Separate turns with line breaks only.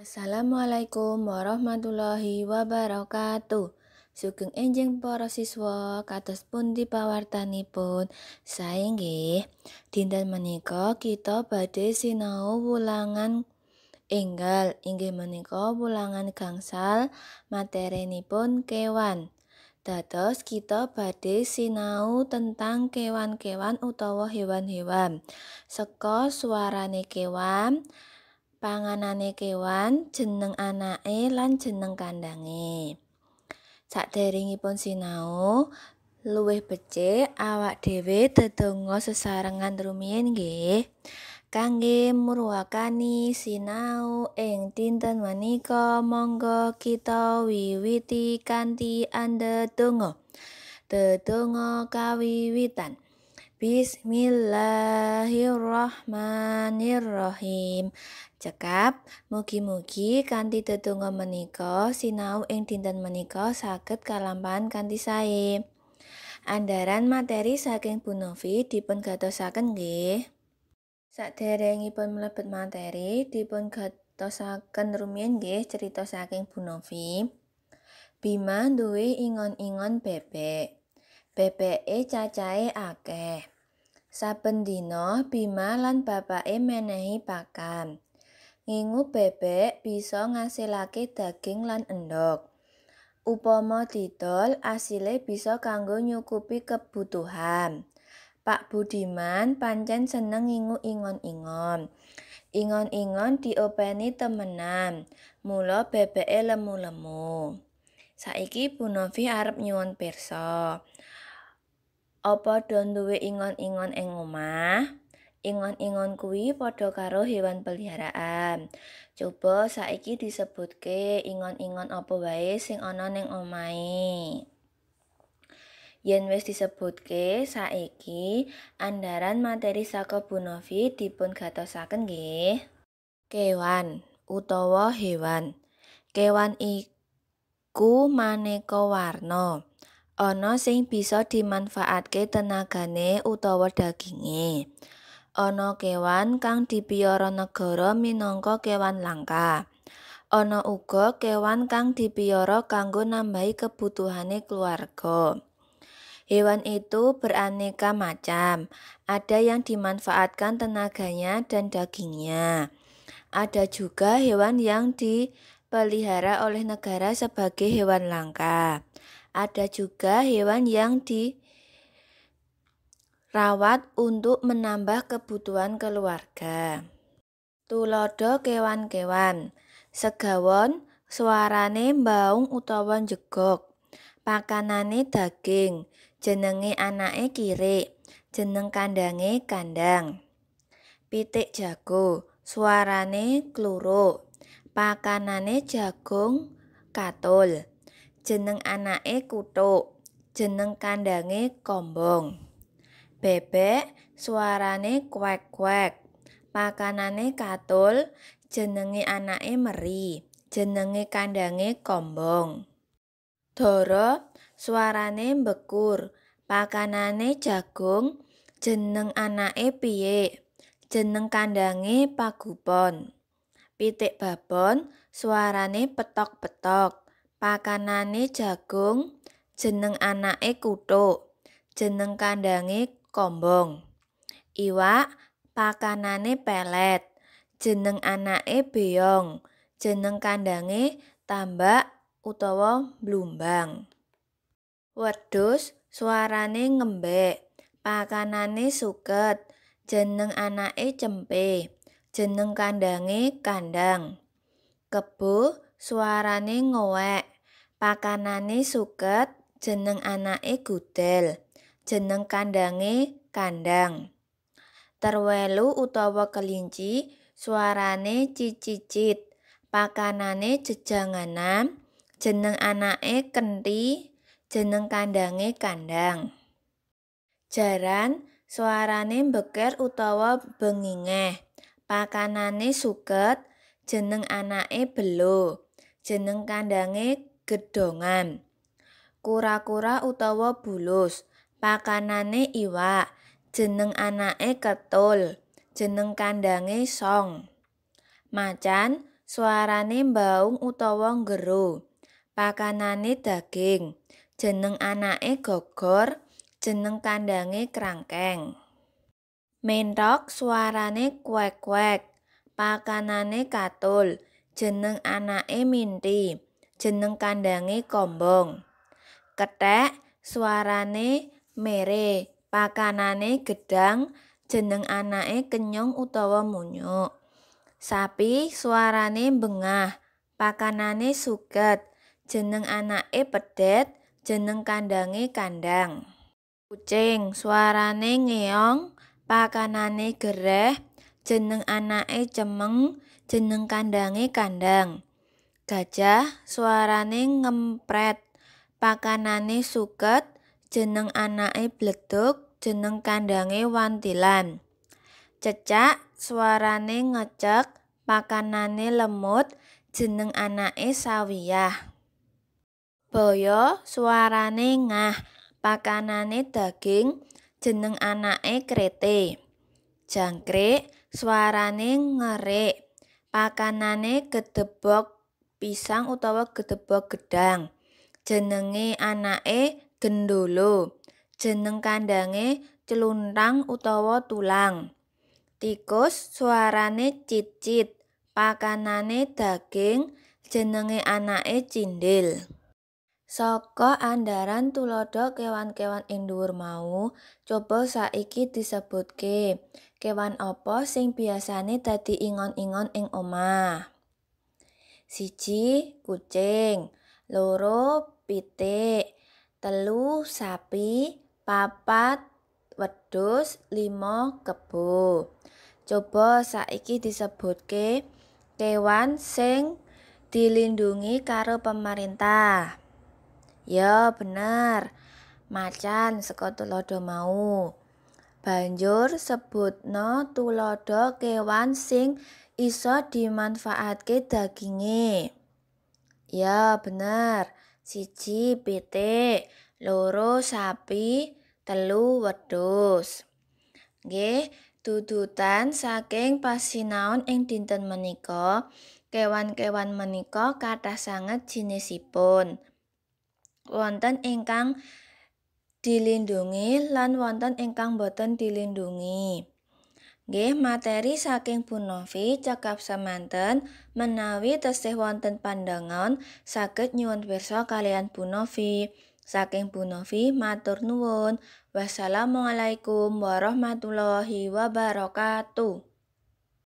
Assalamualaikum warahmatullahi wabarakatuh. Sugeng enjing para siswa, kados pundi pawartanipun? Sae nggih. Dinten menika kita badhe sinau wulangan enggal, inggih menika wulangan gangsal materinipun kewan. Dados kita badhe sinau tentang kewan-kewan utawa hewan-hewan. Seka suarane kewan, panganane kewan, jeneng anake lan jeneng kandange. Saderengipun sinau, luwih becik awak dhewe dedonga sesarengan rumiyin nggih. Kangge murwakani sinau ing dinten menika monggo kita wiwiti kanthi andedonga. Dedonga kawiwitan. Bismillahirrahmanirrahim. Cekap, mugi-mugi kanthi dedonga menika sinau ing dinten menika saged kalampahan kanthi sae. Andharan materi saking Bu Novi dipun gatosaken nggih. Saderengipun mlebet materi dipun gatosaken rumiyin nggih cerita saking Bu Novi. Bima duwe ingon-ingon bebek. Bebeke cacahe akeh. Saben dina Bima lan bapake menehi pakan. Ngingu bebek bisa ngasilake daging lan endhog. Upama didol, asile bisa kanggo nyukupi kebutuhan. Pak Budiman pancen seneng ngingu ingon-ingon. Ingon-ingon diopeni temenan, mula bebeke lemu-lemu. Saiki Bu Novi arep nyuwun pirsa. Apa do duwe ingon-ingon ing omah? Ingon-ingon kuwi padha karo hewan peliharaan. Coba saiki disebutke ingon-ingon apa wae sing ana ning omahe. Yen wis disebutke, saiki andharan materi saka Bu Novi dipun gatosaken nggih. Kewan utawa hewan. Kewan iku maneka warna. Ana sing bisa dimanfaatke tenagane utawa daginge. Ana kewan kang dipiyara negara minangka kewan langka. Ana uga kewan kang dipiyara kanggo nambahi kebutuhane keluarga. Hewan itu beraneka macam. Ada yang dimanfaatkan tenaganya dan dagingnya. Ada juga hewan yang dipelihara oleh negara sebagai hewan langka. Ada juga hewan yang dirawat untuk menambah kebutuhan keluarga. Tuladha kewan-kewan. Segawon suarane mbaung utawa njegog. Pakanane daging. Jenenge anake kirik. Jeneng kandange kandang. Pitik jago, suarane kluruk. Pakanane jagung katul. Jeneng anake kuthuk. Jeneng kandange kombong. Bebek suarane kwek-kwek. Pakanane katul, jenenge anake meri. Jenenge kandange kombong. Dara suarane mbekur. Pakanane jagung, jeneng anake piyik. Jeneng kandange pagupon. Pitik babon suarane petok-petok. Pakanane jagung, jeneng anake kuthuk. Jeneng kandange kombong. Iwak pakanane pelet. Jeneng anake beyong. Jeneng kandange tambak utawa blumbang. Wedhus suarane ngembek. Pakanane suket. Jeneng anake cempe. Jeneng kandange kandang. Kebo suarane ngowek. Pakanane suket, jeneng anake gudel. Jeneng kandange kandang. Terwelu utawa kelinci suarane cicicit. Pakanane jejanganan, jeneng anake kenthi, jeneng kandange kandang. Jaran suarane mbeker utawa bengingeh. Pakanane suket, jeneng anake belo. Jeneng kandange gedhongan. Kura-kura utawa bulus, pakanane iwak, jeneng anake ketul, jeneng kandange song. Macan suarane mbaung utawa nggero, pakanane daging, jeneng anake gogor, jeneng kandange krangkeng. Menthok suarane kuek-kuek, pakanane katul, jeneng anake minti, jeneng kandange kombong. Kethek suarane mere, pakanane gedhang, jeneng anake kenyung utawa munyuk. Sapi suarane mbengah, pakanane suket, jeneng anake pedhet, jeneng kandange kandhang. Kucing suarane ngeong, pakanane gereh, jeneng anake cemeng, jeneng kandange kandhang. Gajah suarane ngempret, pakanane suket, jeneng anake bledug, jeneng kandange wantilan. Cecak suarane ngecek, pakanane lemut, jeneng anake sawiyah. Baya suarane ngah, pakanane daging, jeneng anake krete. Jangkrik suarane ngerik, pakanane gedebog pisang utawa gedebog gedhang, jenenge anake gendolo, jeneng kandange clunthang utawa tulang. Tikus suarane cit-cit, pakanane daging, jenenge anake cindhil. Saka andharan tuladha kewan-kewan ing dhuwur mau, coba saiki disebutke kewan apa sing biasane dadi ingon-ingon ing omah. 1. Kucing, 2. Pitik, 3. Sapi, 4. Wedhus, 5. Kebo. Coba saiki disebutke kewan sing dilindungi karo pemerintah. Ya bener, macan saka tuladha mau. Banjur sebutna tuladha kewan sing iso dimanfaatke daginge. Ya bener, 1. Pitik, 2. Sapi, 3. Wedhus. Nggih, dudutan saking pasinaon ing dinten menika, kewan-kewan menika kathah sanget jinisipun. Wonten ingkang dilindungi lan wonten ingkang boten dilindungi. Nggih, materi saking Bu Novi cekap semanten. Menawi tesih wonten pandangan saged nyuwun pirsa kaliyan Bu Novi. Saking Bu Novi matur nuwun. Wassalamualaikum warahmatullahi wabarakatuh.